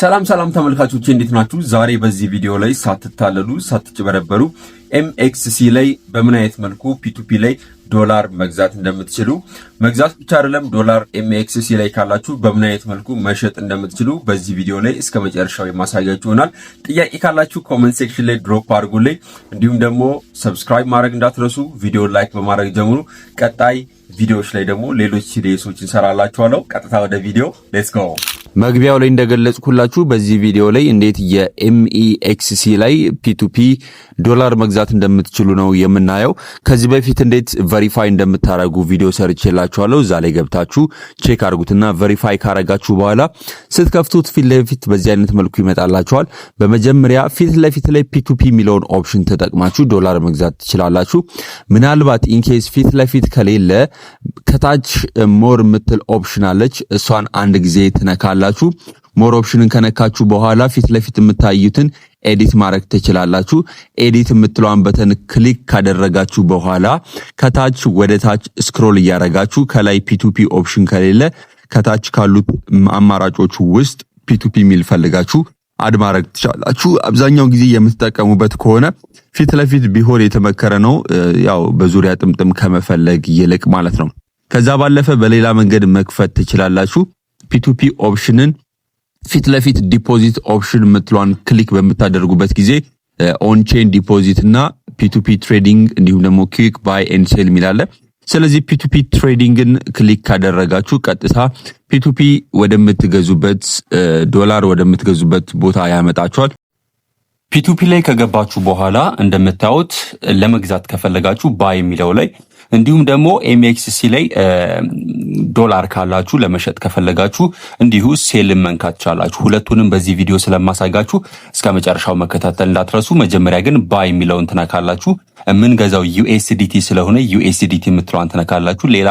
ሰላም ሰላም ተመልካቾቼ፣ እንዴት ናችሁ? ዛሬ በዚህ ቪዲዮ ላይ ሳትታለሉ ሳትጭበረበሩ MEXC ላይ በምን አይነት መልኩ P2P ላይ ዶላር መግዛት እንደምትችሉ፣ መግዛት ብቻ አይደለም፣ ዶላር MEXC ላይ ካላችሁ በምን አይነት መልኩ መሸጥ እንደምትችሉ በዚህ ቪዲዮ ላይ እስከ መጨረሻው የማሳያችሁ ይሆናል። ጥያቄ ካላችሁ comment section ላይ drop አድርጉልኝ። እንዲሁም ደግሞ subscribe ማድረግ እንዳትረሱ፣ ቪዲዮ like በማድረግ ጀምሩ። ቀጣይ ቪዲዮዎች ላይ ደግሞ ሌሎች series ኦች እንሰራላችኋለሁ። ቀጥታ ወደ ቪዲዮ let's go። መግቢያው ላይ እንደገለጽኩላችሁ በዚህ ቪዲዮ ላይ እንዴት የ MEXC ላይ P2P ዶላር መግዛት እንደምትችሉ ነው የምናየው። ከዚህ በፊት እንዴት verify እንደምታደርጉ ቪዲዮ ሰርቼላችኋለሁ። እዛ ላይ ገብታችሁ check አድርጉትና verify ካረጋችሁ በኋላ ስትከፍቱት ፊት ለፊት በዚህ አይነት መልኩ ይመጣላችኋል። በመጀመሪያ ፊት ለፊት ላይ P2P የሚለውን option ተጠቅማችሁ ዶላር መግዛት ትችላላችሁ። ምናልባት in case ፊት ለፊት ከሌለ ከታች more የምትል option አለች። እሷን አንድ ጊዜ ትነካላችሁ። More option ን ከነካችሁ በኋላ ፊት ለፊት የምታዩትን edit ማድረግ ትችላላችሁ። Edit የምትለዋን button click ካደረጋችሁ በኋላ ከታች ወደ ታች scroll እያረጋችሁ ከላይ P2P option ከሌለ ከታች ካሉት አማራጮቹ ውስጥ P2P የሚል ፈልጋችሁ add ማድረግ ትችላላችሁ። አብዛኛውን ጊዜ የምትጠቀሙበት ከሆነ ፊት ለፊት ቢሆን የተመከረ ነው፣ ያው በዙሪያ ጥምጥም ከመፈለግ ይልቅ ማለት ነው። ከዛ ባለፈ በሌላ መንገድ መክፈት ትችላላችሁ። P2P option ን ፊት ለፊት deposit option የምትሏን click በምታደርጉበት ጊዜ on-chain deposit እና P2P trading እንዲሁም ደግሞ quick buy and sell የሚል አለ። ስለዚህ P2P trading ን click ካደረጋችሁ ቀጥታ P2P ወደምትገዙበት፣ ዶላር ወደምትገዙበት ቦታ ያመጣችኋል። P2P ላይ ከገባችሁ በኋላ እንደምታዩት ለመግዛት ከፈለጋችሁ buy የሚለው ላይ፣ እንዲሁም ደግሞ MEXC ላይ ዶላር ካላችሁ ለመሸጥ ከፈለጋችሁ እንዲሁ sell ን መንካት ትችላላችሁ። ሁለቱንም በዚህ ቪዲዮ ስለማሳያችሁ እስከ መጨረሻው መከታተል እንዳትረሱ። መጀመሪያ ግን buy የሚለውን ትነካላችሁ። የምንገዛው USDT ስለሆነ USDT የምትለዋን ትነካላችሁ። ሌላ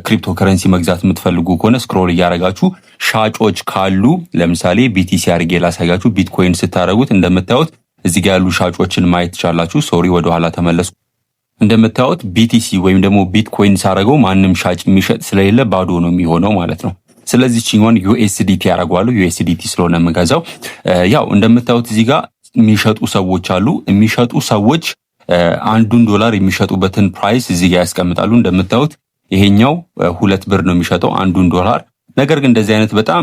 ክሪፕቶ ከረንሲ መግዛት የምትፈልጉ ከሆነ scroll እያደረጋችሁ ሻጮች ካሉ፣ ለምሳሌ BTC አድርጌ ላሳያችሁ። ቢትኮይን ስታደረጉት እንደምታዩት እዚህ ጋ ያሉ ሻጮችን ማየት ትችላላችሁ። Sorry፣ ወደኋላ ተመለስኩ። እንደምታዩት BTC ወይም ደግሞ ቢትኮይን ሳረገው ማንም ሻጭ የሚሸጥ ስለሌለ ባዶ ነው የሚሆነው ማለት ነው። ስለዚህ ቺኛን USDT ያደርገዋለሁ። USDT ስለሆነ የምገዛው፣ ያው እንደምታዩት እዚህ ጋር የሚሸጡ ሰዎች አሉ። የሚሸጡ ሰዎች አንዱን ዶላር የሚሸጡበትን price እዚህ ጋር ያስቀምጣሉ። እንደምታዩት ይሄኛው 2 ብር ነው የሚሸጠው አንዱን ዶላር። ነገር ግን እንደዚህ አይነት በጣም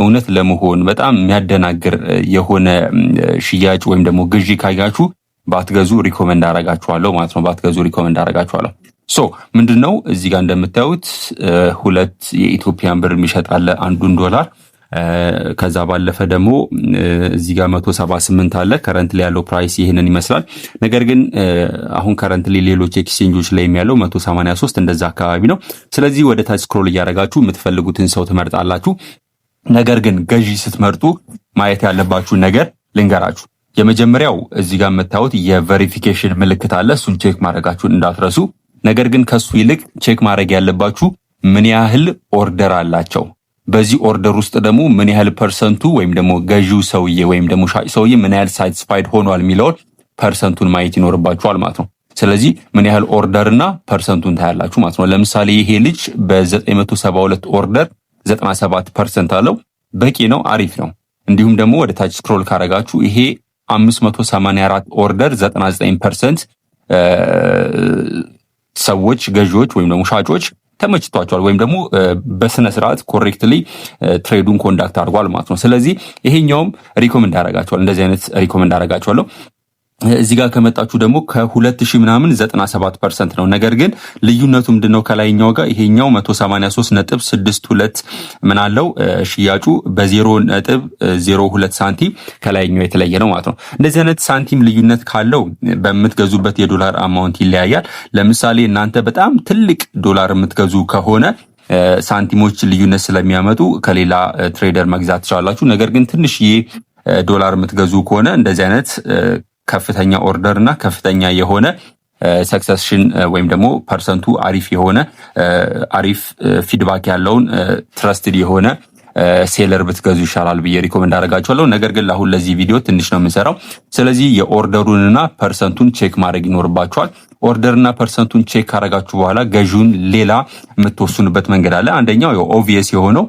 እውነት ለመሆን በጣም የሚያደናግር የሆነ ሽያጭ ወይም ደግሞ ግዢ ካያችሁ ባትገዙ recommend አረጋችኋለሁ ማለት ነው። ባትገዙ recommend አረጋችኋለሁ። So ምንድነው፣ እዚህ ጋር እንደምታዩት 2 የኢትዮጵያን ብር የሚሸጥ አለ አንዱን ዶላር። ከዛ ባለፈ ደግሞ እዚህ ጋር 178 አለ። Currently ያለው price ይህንን ይመስላል። ነገር ግን አሁን currently ሌሎች exchange ኦች ላይ ያለው 183 እንደዛ አካባቢ ነው። ስለዚህ ወደ ታች scroll እያደረጋችሁ የምትፈልጉትን ሰው ትመርጣላችሁ። ነገር ግን ገዢ ስትመርጡ ማየት ያለባችሁ ነገር ልንገራችሁ። የመጀመሪያው እዚህ ጋር የምታዩት የ verification ምልክት አለ። እሱን check ማድረጋችሁን እንዳትረሱ። ነገር ግን ከሱ ይልቅ check ማድረግ ያለባችሁ ምን ያህል order አላቸው፣ በዚህ order ውስጥ ደግሞ ምን ያህል percent ኡ ወይም ደግሞ ገዢው ሰውዬ ወይም ደግሞ ሻጭ ሰውዬ ምን ያህል satisfied ሆኗል የሚለውን percent ኡን ማየት ይኖርባችኋል ማለት ነው። ስለዚህ ምን ያህል order እና percent ኡን ታያላችሁ ማለት ነው። ለምሳሌ ይሄ ልጅ በ972 order 97% አለው። በቂ ነው፣ አሪፍ ነው። እንዲሁም ደግሞ ወደ ታች scroll ካረጋችሁ ይሄ 584 order 99% ሰዎች፣ ገዢዎች ወይም ደግሞ ሻጮች ተመችቷቸዋል ወይም ደግሞ በስነ ስርዓት correctly trade ኡን conduct አድርጓል ማለት ነው። ስለዚህ ይሄኛውም recommend አደርጋቸዋለሁ፣ እንደዚህ አይነት recommend አደርጋቸዋለሁ። እዚህ ጋር ከመጣችሁ ደግሞ ከ2000 ምናምን 97% ነው። ነገር ግን ልዩነቱ ምንድነው? ከላይኛው ጋር ይሄኛው 183.62 ምን አለው፣ ሽያጩ በ0.02 ሳንቲም ከላይኛው የተለየ ነው ማለት ነው። እንደዚህ አይነት ሳንቲም ልዩነት ካለው በምትገዙበት የዶላር amount ይለያያል። ለምሳሌ እናንተ በጣም ትልቅ ዶላር የምትገዙ ከሆነ ሳንቲሞች ልዩነት ስለሚያመጡ ከሌላ trader መግዛት ትችላላችሁ። ነገር ግን ትንሽዬ ዶላር የምትገዙ ከሆነ እንደዚህ አይነት ከፍተኛ order እና ከፍተኛ የሆነ succession ወይም ደግሞ percent ኡ አሪፍ የሆነ፣ አሪፍ feedback ያለውን፣ trusted የሆነ seller ብትገዙ ይሻላል ብዬ recommend አደርጋችኋለሁ። ነገር ግን ለአሁን ለዚህ ቪዲዮ ትንሽ ነው የምንሰራው። ስለዚህ የ order ኡንና percent ኡን check ማድረግ ይኖርባችኋል። Order ና percent ኡን check ካደረጋችሁ በኋላ ገዢውን ሌላ የምትወስኑበት መንገድ አለ። አንደኛው obvious የሆነው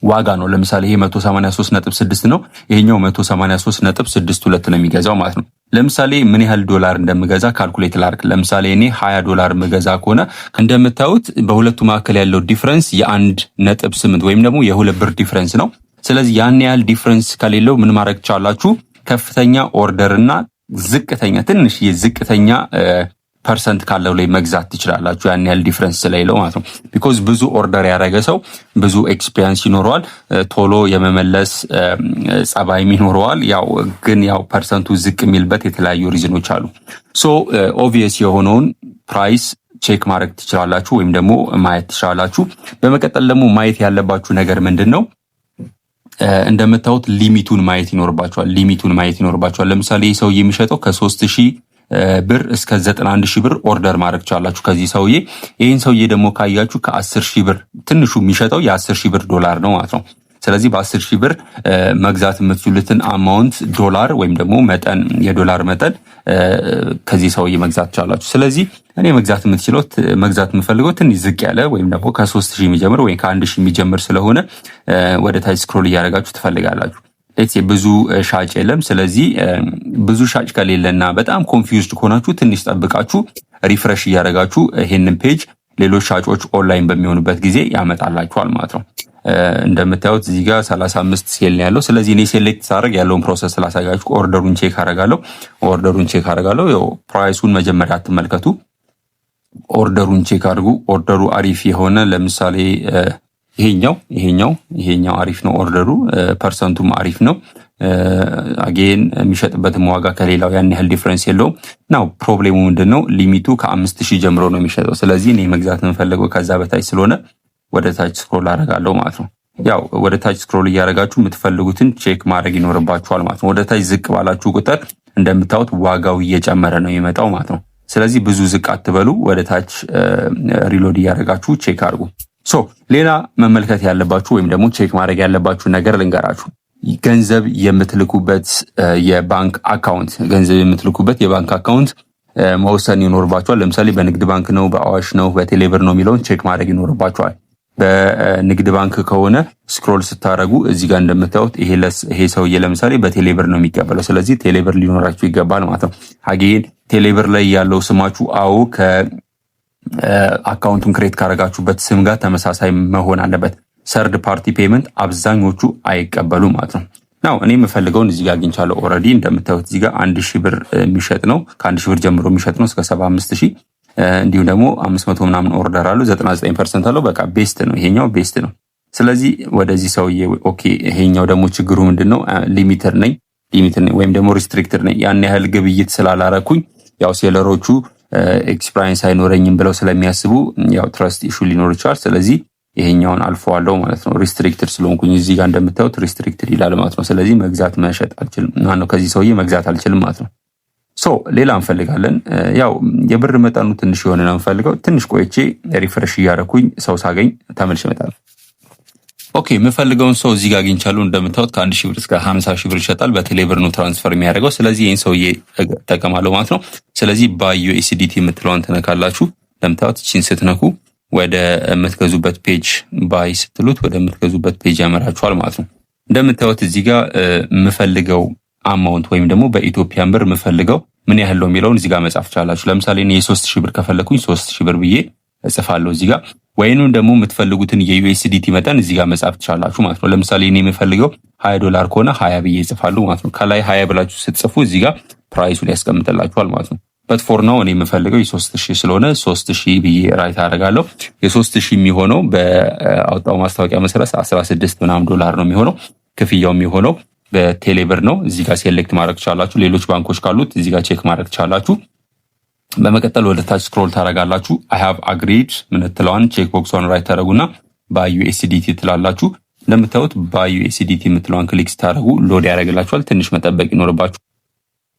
ዋጋ ነው። ለምሳሌ ይሄ 183.6 ነው፣ ይሄኛው 183.62 ነው የሚገዛው ማለት ነው። ለምሳሌ ምን ያህል ዶላር እንደምገዛ calculate ላርግ። ለምሳሌ እኔ 20 ዶላር ምገዛ ከሆነ እንደምታዩት በሁለቱ መካከል ያለው difference የ1.8 ወይም ደግሞ የ2 ብር difference ነው። ስለዚህ ያን ያህል difference ከሌለው ምን ማድረግ ትችላላችሁ? ከፍተኛ order እና ዝቅተኛ፣ ትንሽ የዝቅተኛ percent ካለው ላይ መግዛት ትችላላችሁ። ያን ያህል difference ስለሌለው ማለት ነው። Because ብዙ order ያደረገ ሰው ብዙ experience ይኖረዋል፣ ቶሎ የመመለስ ጸባይም ይኖረዋል። ያው ግን ያው percent ኡ ዝቅ የሚልበት የተለያዩ reason ኦች አሉ። So obvious የሆነውን price check ማድረግ ትችላላችሁ ወይም ደግሞ ማየት ትችላላችሁ። በመቀጠል ደግሞ ማየት ያለባችሁ ነገር ምንድን ነው? እንደምታዩት limit ኡን ማየት ይኖርባችኋል። Limit ኡን ማየት ይኖርባችኋል። ለምሳሌ ይህ ሰውዬ የሚሸጠው ከ3,000 ብር እስከ 91,000 ብር order ማድረግ ትችላላችሁ ከዚህ ሰውዬ። ይህን ሰውዬ ደግሞ ካያችሁ ከ10,000 ብር ትንሹ የሚሸጠው የ10,000 ብር ዶላር ነው ማለት ነው። ስለዚህ በ10,000 ብር መግዛት የምትችሉትን amount ዶላር ወይም ደግሞ መጠን፣ የዶላር መጠን ከዚህ ሰውዬ መግዛት ትችላላችሁ። ስለዚህ እኔ መግዛት የምትችለው መግዛት የምፈልገው ትንሽ ዝቅ ያለ ወይም ደግሞ ከ3,000 የሚጀምር ወይም ከ1,000 የሚጀምር ስለሆነ ወደ ታች scroll እያደረጋችሁ ትፈልጋላችሁ። Let's say ብዙ ሻጭ የለም። ስለዚህ ብዙ ሻጭ ከሌለና በጣም confused ከሆናችሁ ትንሽ ጠብቃችሁ refresh እያደረጋችሁ ይሄንን page ሌሎች ሻጮች ኦንላይን በሚሆኑበት ጊዜ ያመጣላችኋል ማለት ነው። እንደምታዩት እዚህ ጋር 35 sell ነው ያለው። ስለዚህ እኔ select ሳደርግ ያለውን process ስላሳያችሁ order ኡን check አደርጋለሁ። Order ኡን check አደርጋለሁ። ያው price ኡን መጀመሪያ አትመልከቱ፣ order ኡን check አድርጉ። Order ኡ አሪፍ የሆነ፣ ለምሳሌ ይሄኛው አሪፍ ነው። Order ኡ percent ኡም አሪፍ ነው። Again የሚሸጥበትም ዋጋ ከሌላው ያን ያህል difference የለውም። Now problem ኡ ምንድን ነው? Limit ኡ ከ5,000 ጀምሮ ነው የሚሸጠው። ስለዚህ እኔ መግዛት የምፈልገው ከዛ በታች ስለሆነ ወደ ታች scroll አደርጋለሁ ማለት ነው። ያው ወደ ታች scroll እያደረጋችሁ የምትፈልጉትን check ማድረግ ይኖርባችኋል ማለት ነው። ወደ ታች ዝቅ ባላችሁ ቁጥር እንደምታዩት ዋጋው እየጨመረ ነው የሚመጣው ማለት ነው። ስለዚህ ብዙ ዝቅ አትበሉ። ወደ ታች reload እያደረጋችሁ check አድርጉ። So ሌላ መመልከት ያለባችሁ ወይም ደግሞ check ማድረግ ያለባችሁ ነገር ልንገራችሁ። ገንዘብ የምትልኩበት የባንክ account፣ ገንዘብ የምትልኩበት የባንክ account መወሰን ይኖርባችኋል። ለምሳሌ በንግድ ባንክ ነው፣ በአዋሽ ነው፣ በቴሌብር ነው የሚለውን check ማድረግ ይኖርባችኋል። በንግድ ባንክ ከሆነ scroll ስታደረጉ እዚህ ጋር እንደምታዩት ይሄ ሰውዬ ለምሳሌ በቴሌብር ነው የሚቀበለው። ስለዚህ ቴሌብር ሊኖራችሁ ይገባል ማለት ነው። Again ቴሌብር ላይ ያለው ስማችሁ አዎ ከ account ኡን create ካደረጋችሁበት ስም ጋር ተመሳሳይ መሆን አለበት። Third party payment አብዛኞቹ አይቀበሉም ማለት ነው። Now እኔ የምፈልገውን እዚህ ጋር አግኝቻለሁ። Already እንደምታዩት እዚህ ጋር 1,000 ብር የሚሸጥ ነው። ከ1,000 ብር ጀምሮ የሚሸጥ ነው እስከ 75,000፣ እንዲሁም ደግሞ 500 ምናምን order አሉ። 99% አለው። በቃ best ነው፣ ይሄኛው best ነው። ስለዚህ ወደዚህ ሰውዬ okay። ይሄኛው ደግሞ ችግሩ ምንድን ነው? Limited ነኝ ወይም ደግሞ restricted ነኝ። ያን ያህል ግብይት ስላላረኩኝ ያው seller ኦቹ experience አይኖረኝም ብለው ስለሚያስቡ ያው trust issue ሊኖር ይችላል። ስለዚህ ይሄኛውን አልፈዋለሁ ማለት ነው። Restricted ስለሆንኩኝ እዚህ ጋር እንደምታዩት restricted ይላል ማለት ነው። ስለዚህ መግዛት መሸጥ አልችልም። ማነው ከዚህ ሰውዬ መግዛት አልችልም ማለት ነው። So ሌላ እንፈልጋለን። ያው የብር መጠኑ ትንሽ የሆነ ነው የምፈልገው። ትንሽ ቆይቼ refresh እያደረኩኝ ሰው ሳገኝ ተመልሼ እመጣለሁ። Okay፣ የምፈልገውን ሰው እዚህ ጋር አግኝቻለሁ። እንደምታዩት ከ1,000 ብር እስከ 50,000 ብር ይሸጣል። በቴሌብር ነው transfer የሚያደርገው። ስለዚህ ይህን ሰውዬ እጠቀማለሁ ማለት ነው። ስለዚህ buy USDT የምትለዋን ትነካላችሁ። እንደምታዩት ይቺን ስትነኩ ወደ የምትገዙበት page፣ buy ስትሉት ወደ የምትገዙበት page ያመራችኋል ማለት ነው። እንደምታዩት እዚህ ጋር የምፈልገው amount ወይም ደግሞ በ Ethiopian ብር የምፈልገው ምን ያህል ነው የሚለውን እዚህ ጋር መጻፍ ትችላላችሁ። ለምሳሌ እኔ የ3,000 ብር ከፈለኩኝ 3,000 ብር ብዬ እጽፋለሁ እዚህ ጋር፣ ወይንም ደግሞ የምትፈልጉትን የ USDT መጠን እዚህ ጋር መጻፍ ትችላላችሁ ማለት ነው። ለምሳሌ እኔ የምፈልገው 20 ዶላር ከሆነ 20 ብዬ እጽፋለሁ ማለት ነው። ከላይ 20 ብላችሁ ስትጽፉ እዚህ ጋር price ኡን ያስቀምጥላችኋል ማለት ነው። But for now እኔ የምፈልገው የ3,000 ስለሆነ 3,000 ብዬ write አደርጋለሁ። የ3,000 የሚሆነው በአወጣው ማስታወቂያ መሰረት 16 ምናምን ዶላር ነው የሚሆነው። ክፍያው የሚሆነው በቴሌብር ነው። እዚህ ጋር select ማድረግ ትችላላችሁ። ሌሎች ባንኮች ካሉት እዚህ ጋር check ማድረግ ትችላላችሁ። በመቀጠል ወደ ታች scroll ታደርጋላችሁ። I have agreed ምትለዋን check box ኧን right ታደርጉና buy USDT ትላላችሁ። እንደምታዩት buy USDT የምትለዋን click ስታደርጉ load ያደርግላችኋል። ትንሽ መጠበቅ ይኖርባችሁ።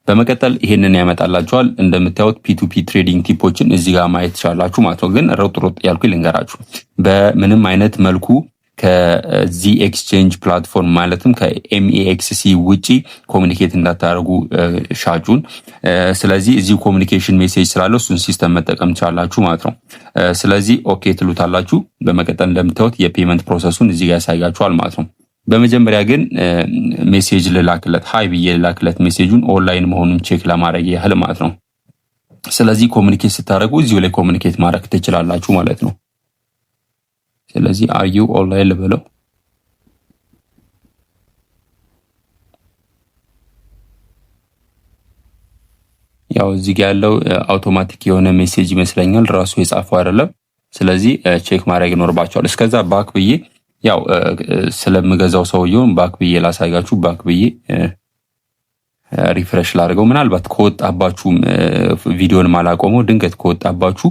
በመቀጠል ይሄንን ያመጣላችኋል። እንደምታዩት P2P trading tip ኦችን እዚህ ጋር ማየት ትችላላችሁ ማለት ነው። ግን ሮጥ ሮጥ ያልኩ ልንገራችሁ፣ በምንም አይነት መልኩ ከ ከዚህ exchange platform ማለትም ከ MEXC ውጪ communicate እንዳታደርጉ ሻጩን። ስለዚህ እዚሁ communication message ስላለው እሱን system መጠቀም ትችላላችሁ ማለት ነው። ስለዚህ okay ትሉታላችሁ። በመቀጠል እንደምታዩት የ payment process ኡን እዚህ ጋር ያሳያችኋል ማለት ነው። በመጀመሪያ ግን message ልላክለት፣ hi ብዬ ልላክለት message ኡን online መሆኑን check ለማድረግ ያህል ማለት ነው። ስለዚህ communicate ስታደርጉ እዚሁ ላይ communicate ማድረግ ትችላላችሁ ማለት ነው። ስለዚህ are you online ልበለው። ያው እዚህ ጋር ያለው አውቶማቲክ የሆነ message ይመስለኛል፣ ራሱ የጻፈው አይደለም። ስለዚህ check ማድረግ ይኖርባችኋል። እስከዛ back ብዬ ያው ስለምገዛው ሰውየውን back ብዬ ላሳያችሁ። Back ብዬ refresh ላድርገው። ምናልባት ከወጣባችሁ ቪዲዮን ማላቆመው ድንገት ከወጣባችሁ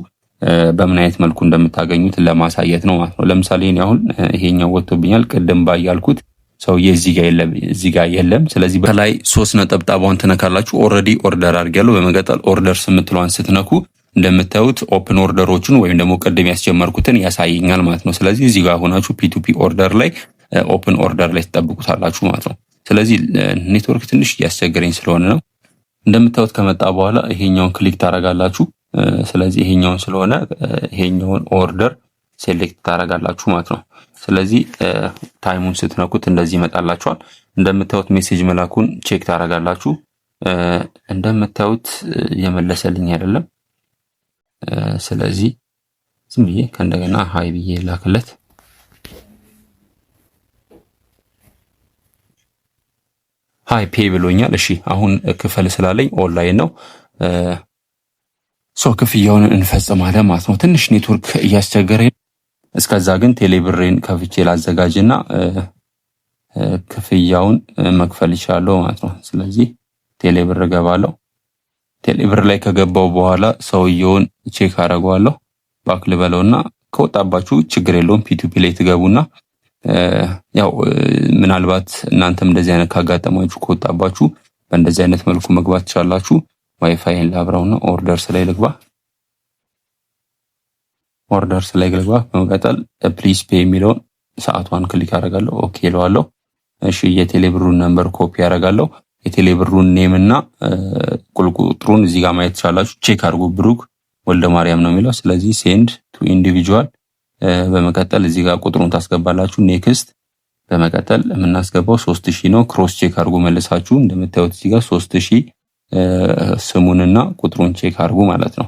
በምን አይነት መልኩ እንደምታገኙት ለማሳየት ነው ማለት ነው። ለምሳሌ እኔ አሁን ይሄኛው ወጥቶብኛል። ቅድም buy ያልኩት ሰውዬ እዚህ ጋር የለም፣ እዚህ ጋር የለም። ስለዚህ ከላይ ሶስት ነጠብጣቧን ትነካላችሁ። Already order አድርጌያለሁ። በመቀጠል orders የምትለዋን ስትነኩ እንደምታዩት open order ኦችን ወይም ደግሞ ቅድም ያስጀመርኩትን ያሳየኛል ማለት ነው። ስለዚህ እዚህ ጋር ሆናችሁ P2P order ላይ open order ላይ ትጠብቁታላችሁ ማለት ነው። ስለዚህ ኔትወርክ ትንሽ እያስቸገረኝ ስለሆነ ነው። እንደምታዩት ከመጣ በኋላ ይሄኛውን click ታደርጋላችሁ። ስለዚህ ይሄኛውን ስለሆነ ይሄኛውን order select ታደርጋላችሁ ማለት ነው። ስለዚህ time ኡን ስትነኩት እንደዚህ ይመጣላችኋል። እንደምታዩት message መላኩን check ታደርጋላችሁ። እንደምታዩት የመለሰልኝ አይደለም። ስለዚህ ዝም ብዬ ከእንደገና hi ብዬ ላክለት። Hi pay ብሎኛል። እሺ አሁን ክፈል ስላለኝ ኦንላይን ነው። So ክፍያውን እንፈጽማለን ማለት ነው። ትንሽ ኔትወርክ እያስቸገረ፣ እስከዛ ግን ቴሌብሬን ከፍቼ ላዘጋጅና ክፍያውን መክፈል ይችላለሁ ማለት ነው። ስለዚህ ቴሌብር እገባለሁ። ቴሌብር ላይ ከገባው በኋላ ሰውየውን check አደርገዋለሁ። Back ልበለውና ከወጣባችሁ ችግር የለውም፣ P2P ላይ ትገቡና ያው ምናልባት እናንተም እንደዚህ አይነት ካጋጠማችሁ ከወጣባችሁ በእንደዚህ አይነት መልኩ መግባት ትችላላችሁ። ዋይፋይን ላብራውና orders ላይ ልግባ። Orders ላይ ልግባ። በመቀጠል please pay የሚለውን ሰዓቷን click አደርጋለሁ። Okay እለዋለሁ። እሺ የቴሌብሩን number copy አደርጋለሁ። የቴሌብሩን name እና ቁጥሩን እዚህ ጋር ማየት ትችላላችሁ። Check አድርጉ። ብሩክ ወልደ ማርያም ነው የሚለው። ስለዚህ send to individual፣ በመቀጠል እዚህ ጋር ቁጥሩን ታስገባላችሁ። Next፣ በመቀጠል የምናስገባው 3000 ነው። Cross check አድርጉ መልሳችሁ። እንደምታዩት እዚህ ጋር 3000 ስሙንና ቁጥሩን check አድርጉ ማለት ነው።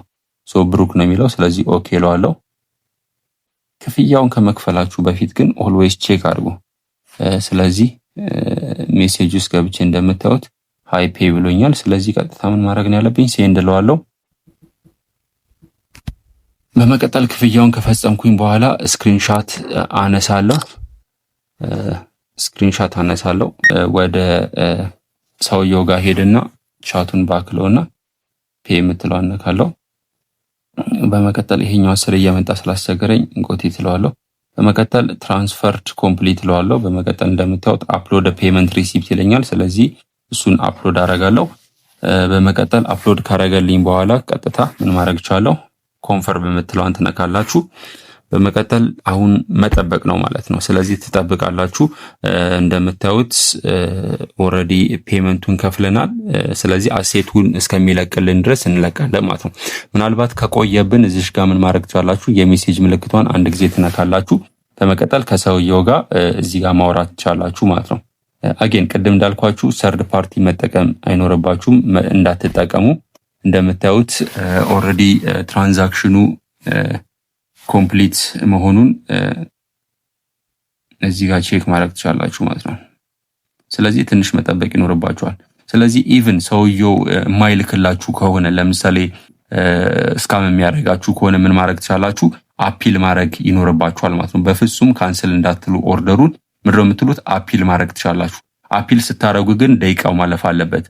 So ብሩክ ነው የሚለው። ስለዚህ okay እለዋለሁ። ክፍያውን ከመክፈላችሁ በፊት ግን always check አድርጉ። ስለዚህ message ውስጥ ገብቼ እንደምታዩት hi pay ብሎኛል። ስለዚህ ቀጥታ ምን ማድረግ ነው ያለብኝ? Send እለዋለሁ። በመቀጠል ክፍያውን ከፈጸምኩኝ በኋላ screenshot አነሳለሁ። Screenshot አነሳለሁ። ወደ ሰውየው ጋር ሄድና chat ኡን back ለውና pay የምትለው አነካለሁ። በመቀጠል ይሄኛው ስር እየመጣ ስላስቸገረኝ got it እለዋለሁ። በመቀጠል transferred complete እለዋለሁ። በመቀጠል እንደምታዩት upload payment receipt ይለኛል። ስለዚህ እሱን upload አደርጋለሁ። በመቀጠል upload ካረገልኝ በኋላ ቀጥታ ምን ማድረግ እችላለሁ? Confirm የምትለዋን ትነካላችሁ። በመቀጠል አሁን መጠበቅ ነው ማለት ነው። ስለዚህ ትጠብቃላችሁ። እንደምታዩት already payment ኡን ከፍለናል። ስለዚህ asset ኡን እስከሚለቅልን ድረስ እንለቃለን ማለት ነው። ምናልባት ከቆየብን እዚሽ ጋር ምን ማድረግ ትችላላችሁ? የ message ምልክቷን አንድ ጊዜ ትነካላችሁ። በመቀጠል ከሰውየው ጋር እዚህ ጋር ማውራት ትችላላችሁ ማለት ነው። Again ቅድም እንዳልኳችሁ third party መጠቀም አይኖርባችሁም፣ እንዳትጠቀሙ። እንደምታዩት already transaction ኑ complete መሆኑን እዚህ ጋር check ማድረግ ትችላላችሁ ማለት ነው። ስለዚህ ትንሽ መጠበቅ ይኖርባችኋል። ስለዚህ even ሰውየው የማይልክላችሁ ከሆነ፣ ለምሳሌ scam የሚያደርጋችሁ ከሆነ ምን ማድረግ ትችላላችሁ? Appeal ማድረግ ይኖርባችኋል ማለት ነው። በፍጹም cancel እንዳትሉ order ኡን። ምንድነው የምትሉት? Appeal ማድረግ ትችላላችሁ። Appeal ስታደርጉ ግን ደቂቃው ማለፍ አለበት።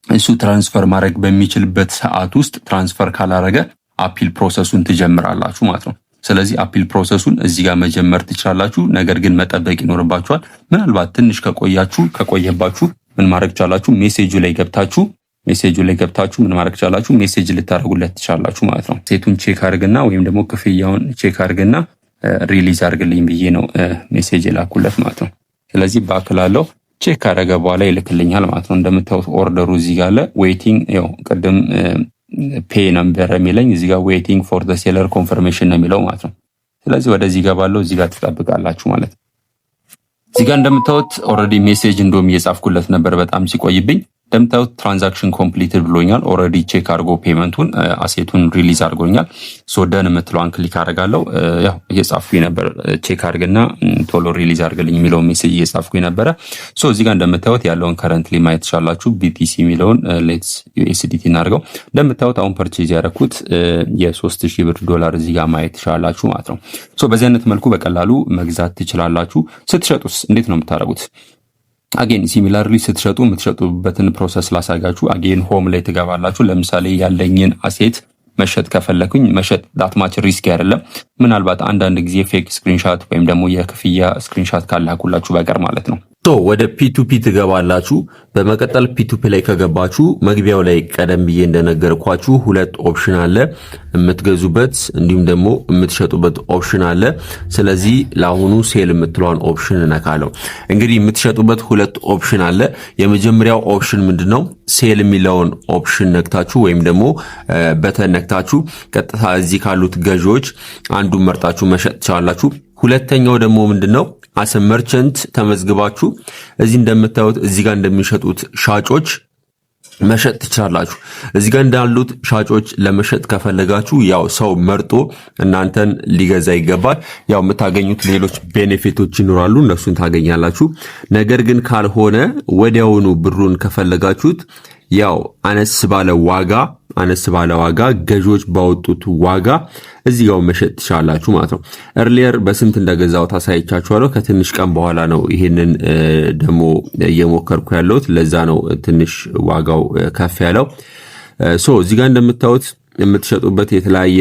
እሱ transfer ማድረግ በሚችልበት ሰዓት ውስጥ transfer ካላረገ appeal process ኡን ትጀምራላችሁ ማለት ነው። ስለዚህ appeal process ኡን እዚህ ጋር መጀመር ትችላላችሁ። ነገር ግን መጠበቅ ይኖርባችኋል። ምናልባት ትንሽ ከቆያችሁ ከቆየባችሁ ምን ማድረግ ትችላላችሁ? Message ኡ ላይ ገብታችሁ ምን ማድረግ ትችላላችሁ? Message ልታደርጉለት ትችላላችሁ ማለት ነው። Asset ኡን check አድርግና ወይም ደግሞ ክፍያውን check አድርግና Release አድርግልኝ ብዬ ነው message የላኩለት ማለት ነው። ስለዚህ back እላለሁ፣ check ካደረገ በኋላ ይልክልኛል ማለት ነው። እንደምታዩት order ኡ እዚህ ጋር አለ። Waiting፣ ያው ቅድም pay ነበር የሚለኝ፣ እዚህ ጋር waiting for the seller confirmation ነው የሚለው ማለት ነው። ስለዚህ ወደዚህ ገባለሁ። እዚህ ጋር ትጠብቃላችሁ ማለት ነው። እዚህ ጋር እንደምታዩት already message እንደውም እየጻፍኩለት ነበር በጣም ሲቆይብኝ። እንደምታዩት transaction completed ብሎኛል። Already check አድርጎ payment ኡን asset ኡን release አድርጎኛል። So done የምትለዋን click አደርጋለሁ። ያው እየጻፍኩኝ ነበር፣ check አድርግና ቶሎ release አድርግልኝ የሚለውን message እየጻፍኩኝ ነበረ። So እዚህ ጋር እንደምታዩት ያለውን currently ማየት ትችላላችሁ። BTC የሚለውን let's USDT እናድርገው። እንደምታዩት አሁን purchase ያደረኩት የ3000 ብር ዶላር እዚህ ጋር ማየት ትችላላችሁ ማለት ነው። So በዚህ አይነት መልኩ በቀላሉ መግዛት ትችላላችሁ። ስትሸጡስ እንዴት ነው የምታደርጉት? Again similarly ስትሸጡ የምትሸጡበትን process ላሳያችሁ። Again home ላይ ትገባላችሁ። ለምሳሌ ያለኝን asset መሸጥ ከፈለኩኝ መሸጥ that much risk አይደለም። ምናልባት አንዳንድ ጊዜ fake screenshot ወይም ደግሞ የክፍያ screenshot ካላኩላችሁ በቀር ማለት ነው። So ወደ P2P ትገባላችሁ። በመቀጠል P2P ላይ ከገባችሁ መግቢያው ላይ ቀደም ብዬ እንደነገርኳችሁ ሁለት option አለ፣ የምትገዙበት እንዲሁም ደግሞ የምትሸጡበት option አለ። ስለዚህ ለአሁኑ sell የምትለዋን option እነካለሁ። እንግዲህ የምትሸጡበት ሁለት option አለ። የመጀመሪያው option ምንድን ነው? Sell የሚለውን option ነክታችሁ ወይም ደግሞ button ነክታችሁ ቀጥታ እዚህ ካሉት ገዢዎች አንዱን መርጣችሁ መሸጥ ትችላላችሁ። ሁለተኛው ደግሞ ምንድን ነው? As a merchant ተመዝግባችሁ እዚህ እንደምታዩት እዚህ ጋር እንደሚሸጡት ሻጮች መሸጥ ትችላላችሁ። እዚህ ጋር እንዳሉት ሻጮች ለመሸጥ ከፈለጋችሁ ያው ሰው መርጦ እናንተን ሊገዛ ይገባል። ያው የምታገኙት ሌሎች benefit ኦች ይኖራሉ፣ እነሱን ታገኛላችሁ። ነገር ግን ካልሆነ ወዲያውኑ ብሩን ከፈለጋችሁት ያው አነስ ባለ ዋጋ ገዢዎች ባወጡት ዋጋ እዚህ ጋር መሸጥ ትችላላችሁ ማለት ነው። Earlier በስንት እንደገዛሁት አሳይቻችኋለሁ። ከትንሽ ቀን በኋላ ነው ይሄንን ደግሞ እየሞከርኩ ያለሁት። ለዛ ነው ትንሽ ዋጋው ከፍ ያለው። So እዚህ ጋር እንደምታዩት የምትሸጡበት የተለያየ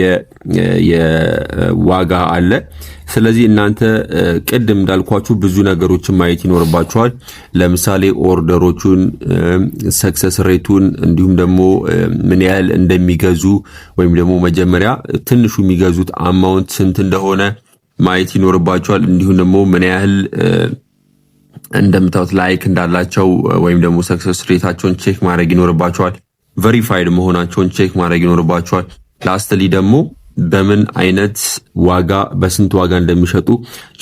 የዋጋ አለ። ስለዚህ እናንተ ቅድም እንዳልኳችሁ ብዙ ነገሮችን ማየት ይኖርባችኋል። ለምሳሌ order ኦቹን፣ success rate ኡን እንዲሁም ደግሞ ምን ያህል እንደሚገዙ ወይም ደግሞ መጀመሪያ ትንሹ የሚገዙት amount ስንት እንደሆነ ማየት ይኖርባችኋል። እንዲሁም ደግሞ ምን ያህል እንደምታዩት like እንዳላቸው ወይም ደግሞ success rate ኣቸውን check ማድረግ ይኖርባችኋል። Verified መሆናቸውን check ማድረግ ይኖርባችኋል። Lastly ደግሞ በምን አይነት ዋጋ፣ በስንት ዋጋ እንደሚሸጡ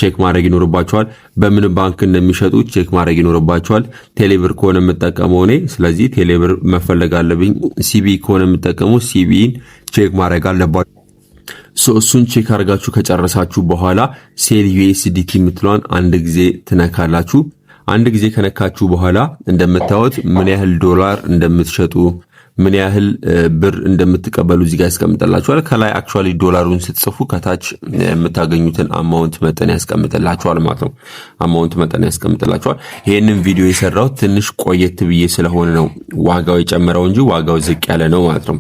check ማድረግ ይኖርባችኋል። በምን ባንክ እንደሚሸጡ check ማድረግ ይኖርባችኋል። ቴሌብር ከሆነ የምጠቀመው እኔ፣ ስለዚህ ቴሌብር መፈለግ አለብኝ። CBE ከሆነ የምጠቀመው CBE ን check ማድረግ አለባችሁ። እሱን check አድርጋችሁ ከጨረሳችሁ በኋላ sell USDT የምትለዋን አንድ ጊዜ ትነካላችሁ። አንድ ጊዜ ከነካችሁ በኋላ እንደምታዩት ምን ያህል ዶላር እንደምትሸጡ፣ ምን ያህል ብር እንደምትቀበሉ እዚህ ጋር ያስቀምጥላችኋል። ከላይ actually ዶላሩን ስትጽፉ ከታች የምታገኙትን amount መጠን ያስቀምጥላችኋል ማለት ነው። Amount መጠን ያስቀምጥላችኋል። ይህንን ቪዲዮ የሰራሁት ትንሽ ቆየት ብዬ ስለሆነ ነው ዋጋው የጨመረው እንጂ ዋጋው ዝቅ ያለ ነው ማለት ነው።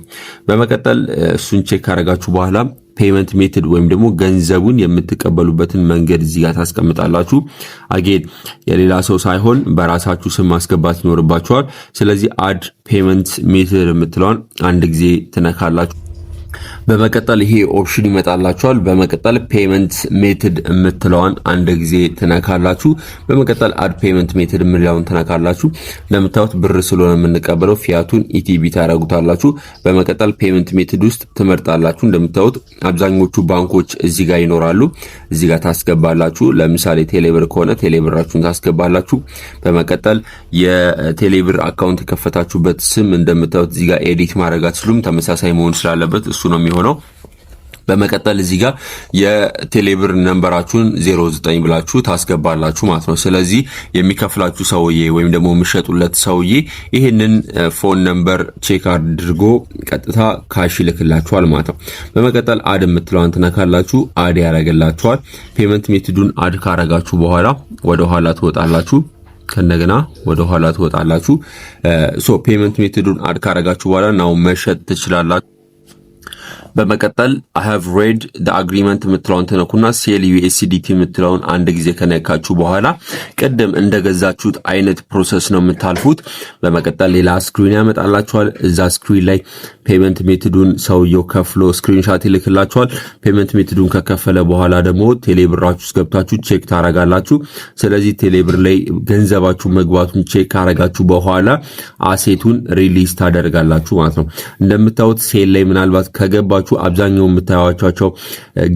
በመቀጠል እሱን check ካደረጋችሁ በኋላ payment method ወይም ደግሞ ገንዘቡን የምትቀበሉበትን መንገድ እዚህ ጋር ታስቀምጣላችሁ። Again የሌላ ሰው ሳይሆን በራሳችሁ ስም ማስገባት ይኖርባችኋል። ስለዚህ add payment method የምትለዋን አንድ ጊዜ ትነካላችሁ። በመቀጠል ይሄ option ይመጣላችኋል። በመቀጠል payment method የምትለዋን አንድ ጊዜ ትነካላችሁ። በመቀጠል add payment method የምትለውን ትነካላችሁ። እንደምታዩት ብር ስለሆነ የምንቀበለው fiat ኡን ETB ታደርጉታላችሁ። በመቀጠል payment method ውስጥ ትመርጣላችሁ። እንደምታዩት አብዛኞቹ ባንኮች እዚህ ጋር ይኖራሉ። እዚህ ጋር ታስገባላችሁ። ለምሳሌ ቴሌብር ከሆነ ቴሌብራችሁን ታስገባላችሁ። በመቀጠል የቴሌብር account የከፈታችሁበት ስም እንደምታዩት እዚህ ጋር edit ማድረግ አትችሉም። ተመሳሳይ መሆን ስላለበት እሱ ነው የሚሆነው። በመቀጠል እዚህ ጋር የቴሌብር number ኣችሁን 09 ብላችሁ ታስገባላችሁ ማለት ነው። ስለዚህ የሚከፍላችሁ ሰውዬ ወይም ደግሞ የምትሸጡለት ሰውዬ ይህንን phone number check አድርጎ ቀጥታ cash ይልክላችኋል ማለት ነው። በመቀጠል add የምትለዋን ትነካላችሁ። Add ያደርግላችኋል። Payment method ኡን add ካረጋችሁ በኋላ ወደ ኋላ ትወጣላችሁ። ከእንደገና ወደ ኋላ ትወጣላችሁ። So payment method ኡን add ካረጋችሁ በኋላ now መሸጥ ትችላላችሁ። በመቀጠል "I have read the agreement" የምትለውን ትነኩና sell USDT የምትለውን አንድ ጊዜ ከነካችሁ በኋላ ቅድም እንደገዛችሁት አይነት process ነው የምታልፉት። በመቀጠል ሌላ screen ያመጣላችኋል። እዛ screen ላይ payment method ኡን ሰውየው ከፍሎ screenshot ይልክላችኋል። Payment method ኡን ከከፈለ በኋላ ደግሞ ቴሌብራችሁ ውስጥ ገብታችሁ check ታረጋላችሁ። ስለዚህ ቴሌብር ላይ ገንዘባችሁ መግባቱን check ካረጋችሁ በኋላ asset ኡን release ታደርጋላችሁ ማለት ነው። እንደምታዩት sell ላይ ምናልባት ከገባችሁ አብዛኛው የምታዩቸው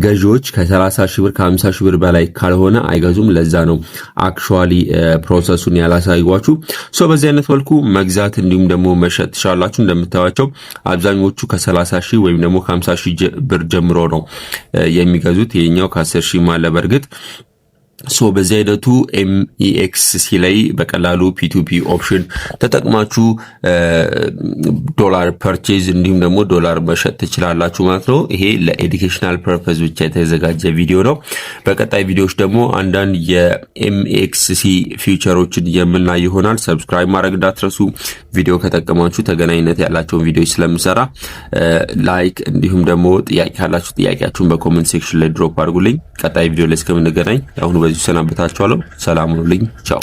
ገዢዎች ከ30 ሺህ ብር፣ ከ50 ሺህ ብር በላይ ካልሆነ አይገዙም። ለዛ ነው actually process ኡን ያላሳየኋችሁ። So በዚህ አይነት መልኩ መግዛት እንዲሁም ደግሞ መሸጥ ትችላላችሁ። እንደምታዩቸው አብዛኞቹ ከ30 ሺህ ወይም ደግሞ ከ50 ሺህ ብር ጀምሮ ነው የሚገዙት። ይሄኛው ከ10 ሺህ አለ በእርግጥ። So በዚህ አይነቱ MEXC ላይ በቀላሉ P2P option ተጠቅማችሁ ዶላር purchase እንዲሁም ደግሞ ዶላር መሸጥ ትችላላችሁ ማለት ነው። ይሄ ለ educational purpose ብቻ የተዘጋጀ ቪዲዮ ነው። በቀጣይ ቪዲዮዎች ደግሞ አንዳንድ የ MEXC feature ኦችን የምናይ ይሆናል። Subscribe ማድረግ እንዳትረሱ። ቪዲዮ ከጠቀማችሁ ተገናኝነት ያላቸውን ቪዲዮዎች ስለምሰራ like፣ እንዲሁም ደግሞ ጥያቄ ካላችሁ ጥያቄያችሁን በ comment section ላይ drop አድርጉልኝ። ቀጣይ ቪዲዮ ላይ እስከምንገናኝ አሁኑ በዚሁ ሰናበታችኋለሁ። ሰላም ሁኑልኝ። ቻው።